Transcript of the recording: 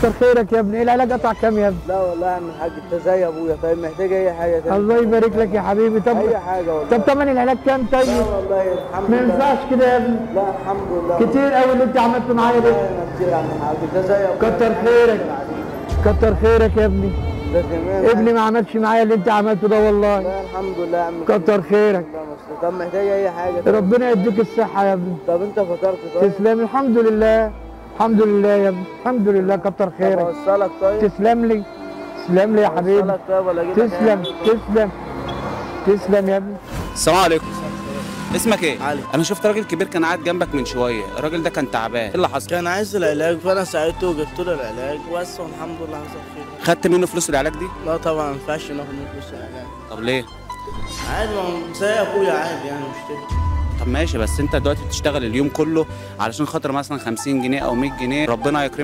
كتر خيرك يا ابني. ايه العلاج قطع كام يا ابني؟ لا والله يا عم الحاج انت زي ابويا. طيب محتاج اي حاجة تاني؟ الله يبارك لك يا حبيبي. طب اي حاجة والله. طب تمن العلاج كام طيب؟ لا والله الحمد لله. ما ينفعش كده يا ابني. لا الحمد لله. كتير قوي اللي انت عملته معايا ده. لا كتير يا عم الحاج، انت زي ابويا. كتر خيرك، كتر خيرك يا ابني. ابني ما عملش معايا اللي انت عملته ده والله. لا الحمد لله يا عم. كتر خيرك. طب محتاج اي حاجة؟ طيب. ربنا يديك الصحة يا ابني. طب انت فطرت طيب؟ تسلم. الحمد لله، الحمد لله يا ابني، الحمد لله. كتر خيرك. طب اوصلك طيب؟ تسلم لي، تسلم لي يا حبيبي. اوصلك طيب ولا اجيب لك؟ تسلم تسلم تسلم يا ابني. السلام عليكم. اسمك ايه؟ علي. انا شفت راجل كبير كان قاعد جنبك من شوية، الراجل ده كان تعبان، ايه اللي حصل؟ كان عايز العلاج فانا ساعدته وجبت له العلاج بس، والحمد لله حصل خير. خدت منه فلوس العلاج دي؟ لا طبعا ما ينفعش ناخد منه فلوس العلاج. طب ليه؟ عادي، ما هو زي ابويا عادي يعني، مش تفرق. طب ماشي، بس انت دلوقتي بتشتغل اليوم كله علشان خاطر مثلا 50 جنيه او 100 جنيه، ربنا يكرمك.